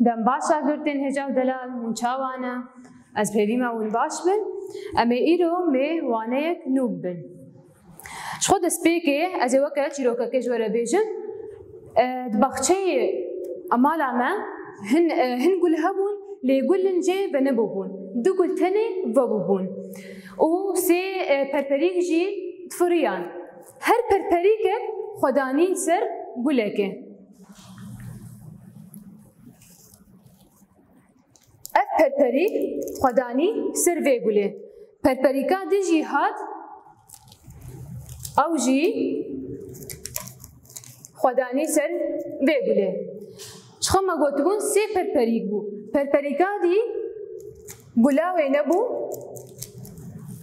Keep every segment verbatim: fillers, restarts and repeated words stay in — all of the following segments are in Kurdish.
Dem baş şagirtên hêja û delal, hûn çawa ne? Ez hêvî me hûn baş bin. Em ê îro mê waneyek nû bibin. Ji xwe destpêkê ez ê weke çîrokekê ji we re bêjim. E, di baxçeyê mala me hin, e, hin gul hebûn, lê gulên jê venebûbûn. Du gul tenê vebûbûn. Û sê, e, perperîk jî difiriyan. Her perperîkek xwe danî ser gulekê. Ev perperîk xwe danî ser vê gulê. Perperîka din jî hat, ew jî xwe danî ser vê gulê. Ji xwe me gotibûn sê perperîk bû. Perperîka dî gula wê nebû,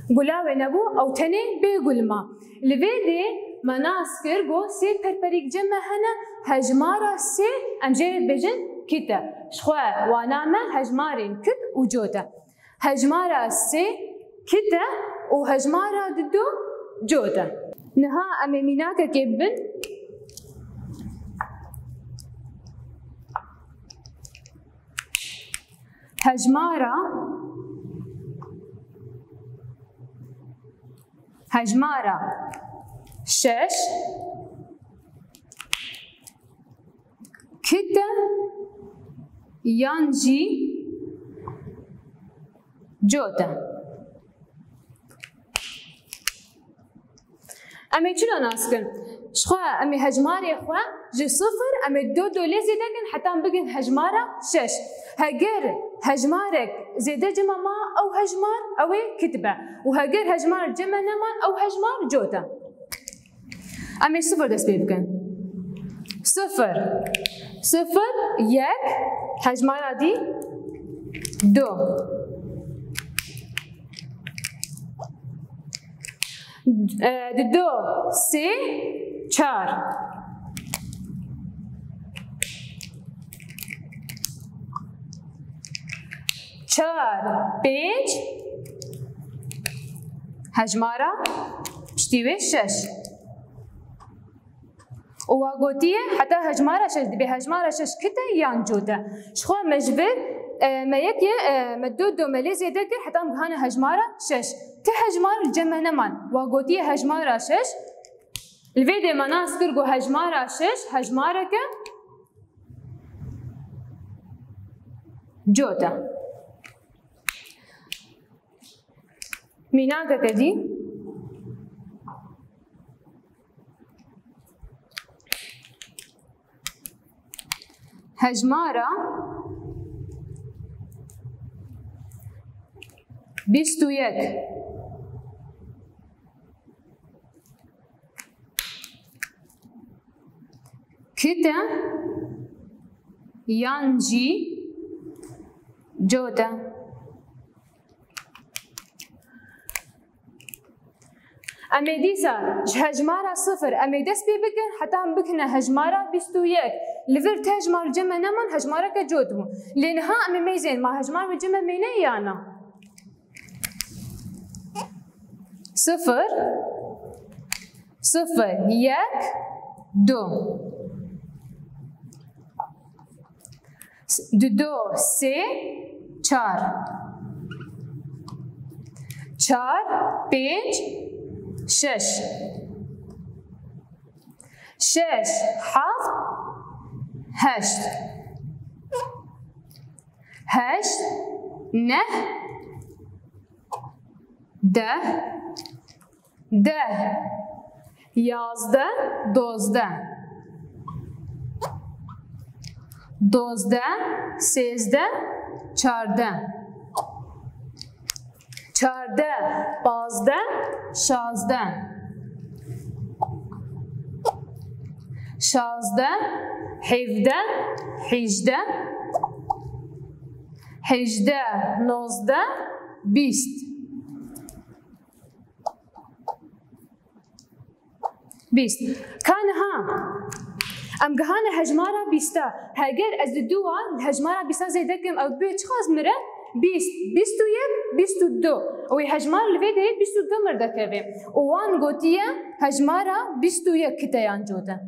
gula wê nebû, ew tenê bê gul ma. Li vê dê me nas kir, got sê perperîk cem me hene, hejmara sê em jê re dibêjin kit e. Ji xwe wana me hejmarên kit û cot e. Hejmara sê kit e û hejmara dido cot e. Niha em ê mînakekê bibin. Hejmara, hejmara şeş kit e yan jî cot e. Em ê çilo nas kin? Ji xwe em ê hejmarê xwe ji sifir em ê do do lê zêde kin heta em bigin hejmara şeş. Heger hejmarek zêde cem ma, ew hejmar ew ê kit be. Û heger hejmar cem neman, ew hejmar cot e. Em ê sifir dest pê bikin. Sifir, sifir, yek, hejmara dî du. E, dido, sê, çar. Çar, pênc, hejmara piştî wê şeş. Û wa gotiye heta hejmara şeş, dibê hejmara şeş kit e yan cot e. Ji xwe me ji vir, e, me yekê, e, me do do me lê zêde kir heta em gihane hejmara şeş. Ti hejmar li cem me neman. Wa gotiye hejmara şeş. Li vê dê me nas kir ku hejmara şeş hejmareke cot e. Mînakeke dî. Hejmara bîst û yek kit e yan jî cot e. Em ê dîsa ji hejmara sifir em ê dest pê bikin heta em bikine hejmara bîst û yek. Li vir ti hejmar cem me neman, hejmareke cot bû. Lê niha em ê meyzên ma hejmar wê cem me meyne ya na? Sifir, sifir, yek, du. Dido, sê, çar. Çar, pênc, şeş. Şeş, heft, heşt. Heşt, neh, deh, deh, yazdeh, dozdeh. Dozdeh, sêzdeh, çardeh. Çardeh, pazdeh, şazdeh. Şazdeh, hevdeh, hîjdeh. Hîjdeh, nozdeh, bîst. Bîst. Ka niha em gihane hejmara bîsta. Heger ez di du wan li hejmara bîsta zêde kim, ew bê çiqas mire? Bîst, bîst û yek, bîst û du. Ew ê hejmar li vê derê bîst û du mir dekeve. Û wan gotiye hejmara bîst û yek kite yan cot e.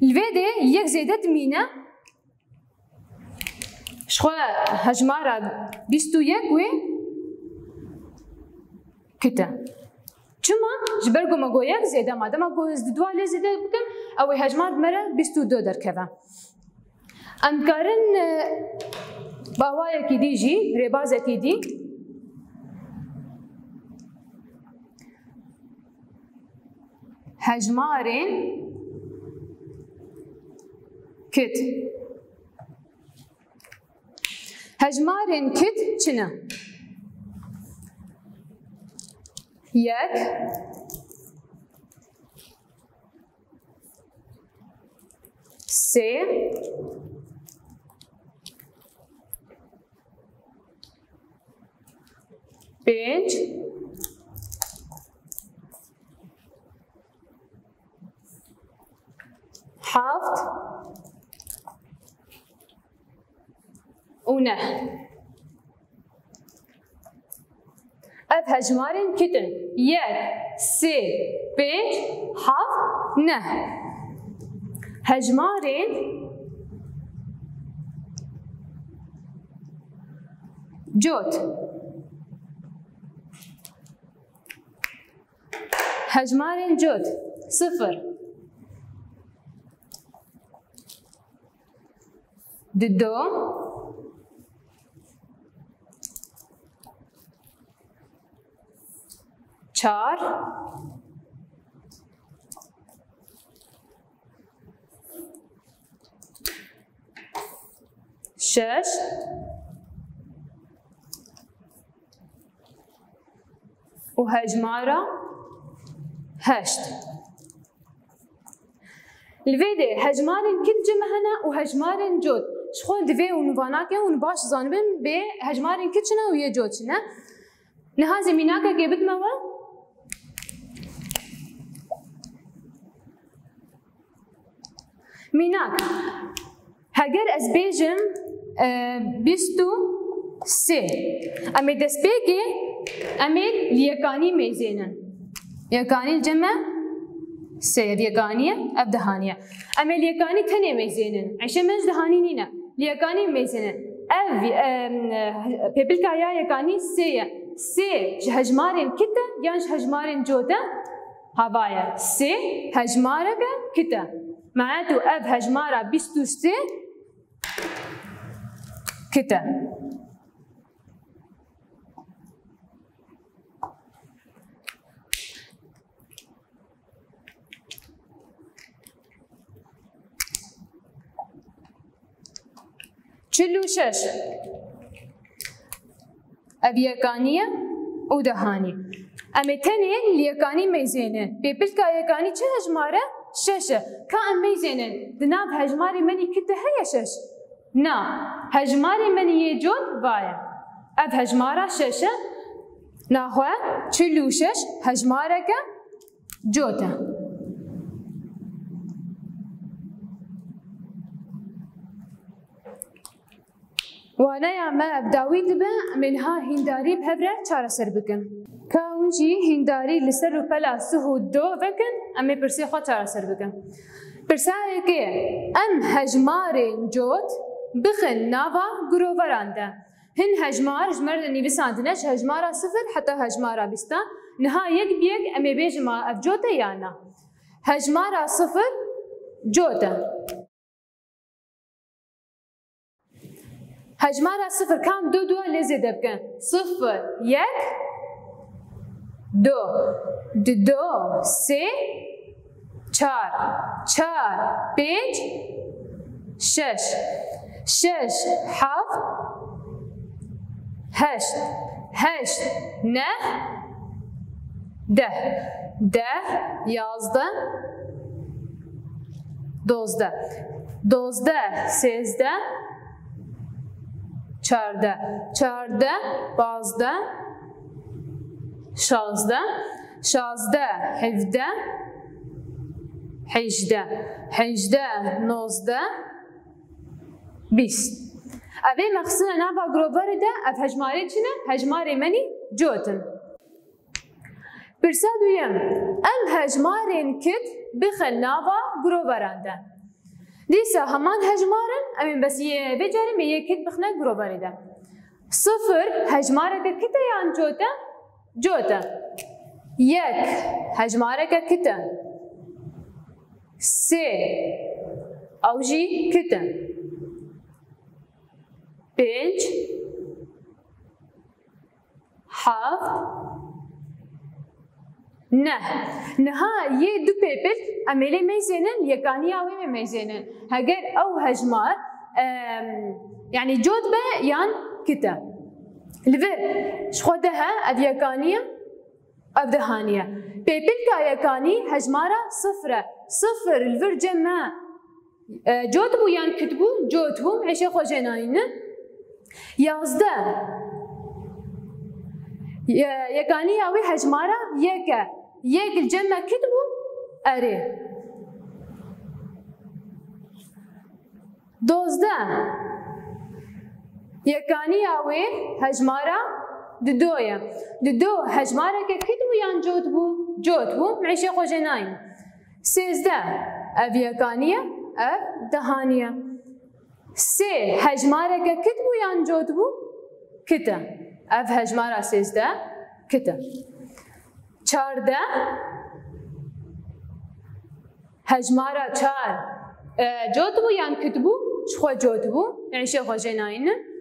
Li vê de yek zêde dimîne. Ji xwe hejmara bîst û yek wê kit e. Çima? Ji ber ku me got yek zêde ma. Dema ku ez di dua lê zêde bikim, ew ê hejmar bi me re bîst û du derkeve. Em dikarin, e, bi awayekî dî jî, rêbazekî dî, hejmarên kit. Hejmarên kit çi ne? Yek, sê, pênc, heft û neh. Ev hejmarên kit in. Yek, sê, pênc, heft, neh. Hejmarên cot. Hejmarên cot. Sifir. Dido. Çar. Şeş. Û hejmara heşt. Li vê de hejmarên kit cem hene û hejmarên cot. Ji xwe divê hûn vana ke hûn baş zanibin bê hejmarên kit çi ne û yê cot çi ne. Niha ez ê mînakekê bidime we. Mînak, heger ez bêjim, e, bîst û sê, em ê destpêkê, em ê li yekanî mêzênin. Yekanî li cem me sê, ev yekanî ye, ev dehanî ye. Em ê li yekanî tenê mêzênin. Eyşe me ji dehanî nîne. Li yekanî mêzênin. Ev, e, pêpilka ya yekanî sê ye. Sê ji hejmarên kit e yan ji hejmarên cot e? Hava ye. Sê hejmareke kit e. Meetu ev hejmara bîst û sê kit e. Çil û şeş. Ev yekanî ye û dehanî. Em ê tenê li yekanî mêzêne. Pêpilka yekanî çi hejmar e? Şeş e. Ka em mêzênin. Di nav hejmarê menî kit de heye şeş? Na. Hejmarê menî yê cot va ye. Ev hejmara şeş e. Naxwe çil û şeş hejmareke cot e. Waneya me bi dawî dibe, em ê niha hîndarî bi hev re çareser bikin. Ka hûn jî hîndarî li ser rûpela sih û do vekin, em ê pirsê xwe çareser bikin. Pirsayekê, em hejmarên cot bixin nava giroveran de. Hin hejmar ji me re nivîsandine ji hejmara sifir heta hejmara bîst e. Niha yek bi yek em ê bêjin ma ev cot e yan na. Hejmara sifir cot e. Hejmara sifir kam du dua lê zêde bikin. Sifir, yek, du, dido, sê, çar, çar, pênc, şeş, şeş, heft, heşt, heşt, neh, deh, deh, yazdeh, dozdeh, dozdeh, sêzdeh, çardeh, çardeh, pazdeh, şazdeh, şazdeh, hevdeh, hejdeh, hejdeh, nozdeh, bîst. Ev ê me xistine nava giroverê de, ev hejmarê çi ne? Hejmarê menî cot in. Pirsa duyem, em hejmarên kit bixin nava giroveran de. Dîsa heman hejmar in, em ê bes yê vê carê me yê kit bixine giroverê de. Sifir hejmareke kit e yan cot e? Cot e. Yek hejmareke kit e. Sê, ew jî kit e. Pênc, heft, neh. Niha yê du pêpil em ê lê meyzênin, yekaniya wê me meyzênin. Heger ew hejmar, em, yanî cot be yan kit e. Li vir ji xwe deh e, ev yekaniye, ev dehaniye. Pêpilka yekanî hejmara sifir e. Sifir li vir cem me, e, cot bû yan kit bû? Cot bû. Êşê xwe jê nayînin. Yazdeh. Ye-, yekaniya wê hejmara yek e. Yek li cem me kit bû? Erê. Dozdeh. Yekaniya wê hejmara dido ye. Dido hejmareke kit bû yan cot bû? Cot bû. Êşê xwe jê nayîn. Sêzdeh. Ev yekaniye, ev dehaniye. Sê hejmareke kit bû yan cot bû? Kit e. Ev hejmara sêzdeh kit e. Çardeh. Hejmara çar, e, cot bû yan kit bû? Ji xwe cot bû. Êşê xwe jê nayînin.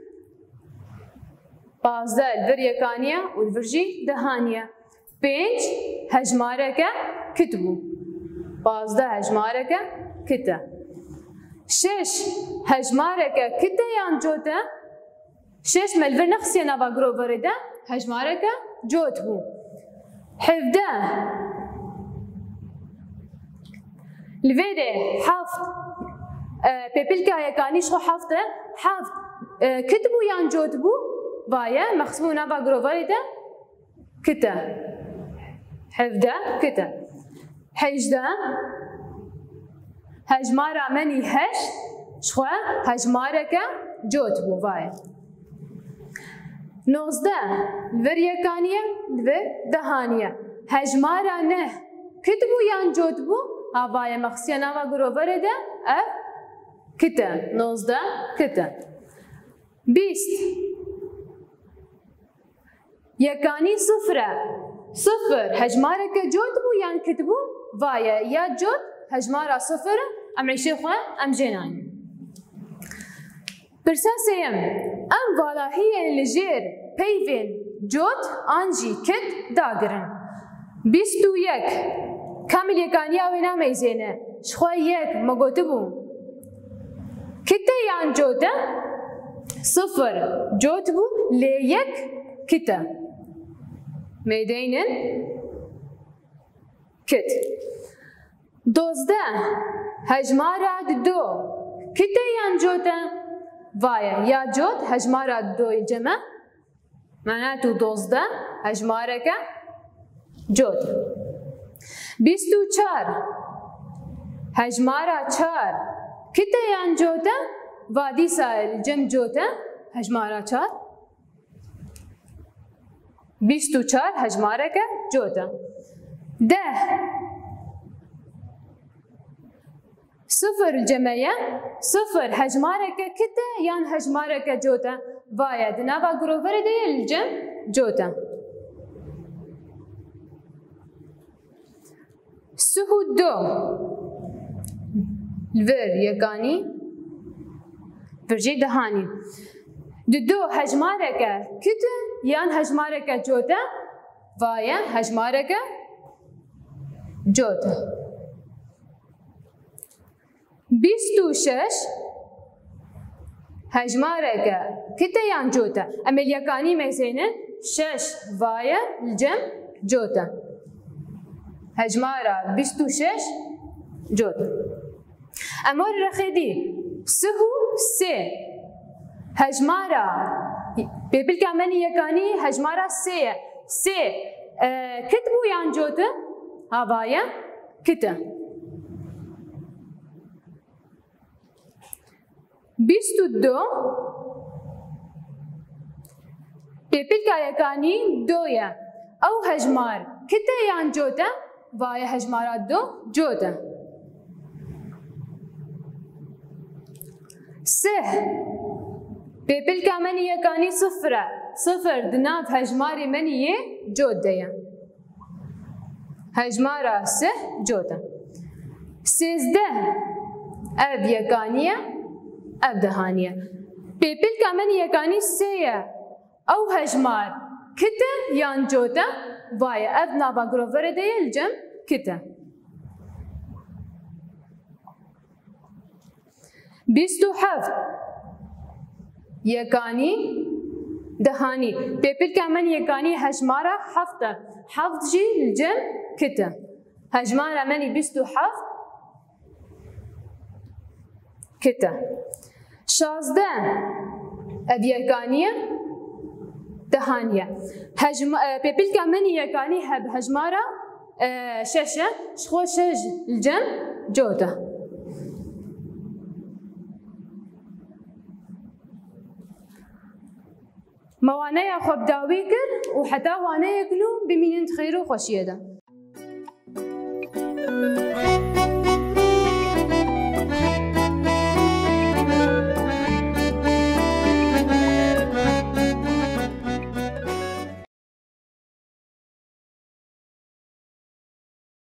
Pazdeh li vir yekaniye û li vir jî dehaniye. Pênc hejmareke kit bû. Pazdeh hejmareke kit e. Şeş hejmareke kit e yan cot e? Şeş me li vir nexistiye nava giroverê de, hejmareke cot bû. Hevdeh. Li vê de heft, e, pêpilka yekanî ji xwe heft e. Heft, e, kit bû yan cot bû? Va ye, me xistibû nava giroverê de, kit e. Hevdeh kit e. Hejdeh. Hejmara menî heşt, ji xwe hejmareke cot bû, va ye. Nozdeh, li vir yekaniye, li vir dehaniye. Hejmara neh, kit bû yan cot bû? Ha, va ye, me xistiye nava giroverê de, ev kit e. Nozdeh kit e. Bîst. Yekanî sifir e. Sifir hejmareke cot bû yan kit bû? Va ye, ya cot hejmara sifir e, em êşê xwe em jê nayîn. Pirsa sêyem, em valahiyên li jêr peyvên cot an jî kit dagirin. Bîst û yek. Kamil yekaniya wê nameyzêne. Ji xwe yek me gotibû. Kit e yan cot e? Sifir cot bû, lê yek kit e. Mêdeynin kit. Dozdeh. Hejmara dido. Kit e yan cot e? Va ye, ya cot, hejmara dido yê cem e. Mana tu dozdeh hejmareke cot. Bîst û çar. Hejmara çar kit e yan cot e? Va dîsa li cem cot e. Hejmara çar. Bîst û çar hejmareke cot e. Deh. Sifir li cem me ye. Sifir hejmareke kit e yan hejmareke cot e? Va ye, di nava giroverê de ye, li cem cot e. Sih û du. Li vir yekanî, vir jî dehanî. Dido hejmareke kit e yan hejmareke cot e? Va ye, hejmareke cot e. Bîst û şeş hejmareke kit e yan cot e? Em ê li yekanî meyzêne, şeş va ye, li cem cot e. Hejmara bîst û şeş cot e. Em werî rexê dî. Sih û sê. Hejmara pêpilka menî yekanî hejmara sê ye. Sê, e, kit bû yan cot e? Ha, va ye, kit e. Bîst û du, pêpilka yekanî do ye. Ew hejmar kit e yan cot e? Va ye, hejmara do cot e. Sih. Pêpilka menî yekanî sifir e. Sifir di nav hejmarê menî yê cot de ye. Hejmara sih cot e. Sêzdeh. Ev yekanî ye, ev dehanî ye. Pêpilka menî yekanî sê ye. Ew hejmar kit e yan cot e? Vaye, ev nava giroverê de ye, li cem kit e. Bîst û heft. Yekanî, dehanî. Pêpilka menî yekanî hejmara heft e. Heft jî li cem kit e. Hejmara menî bîst û heft kit e. Şazdeh. Ev yekanî ye, dehanî ye. Hejma-, e, pêpilka menî yekanî heb hejmara, e, şeş e. Ji xwe şeş li cem cot e. Me waneya xwe bi dawî kir û heta waneyek nû bimînin di xêr û xweşiyê de.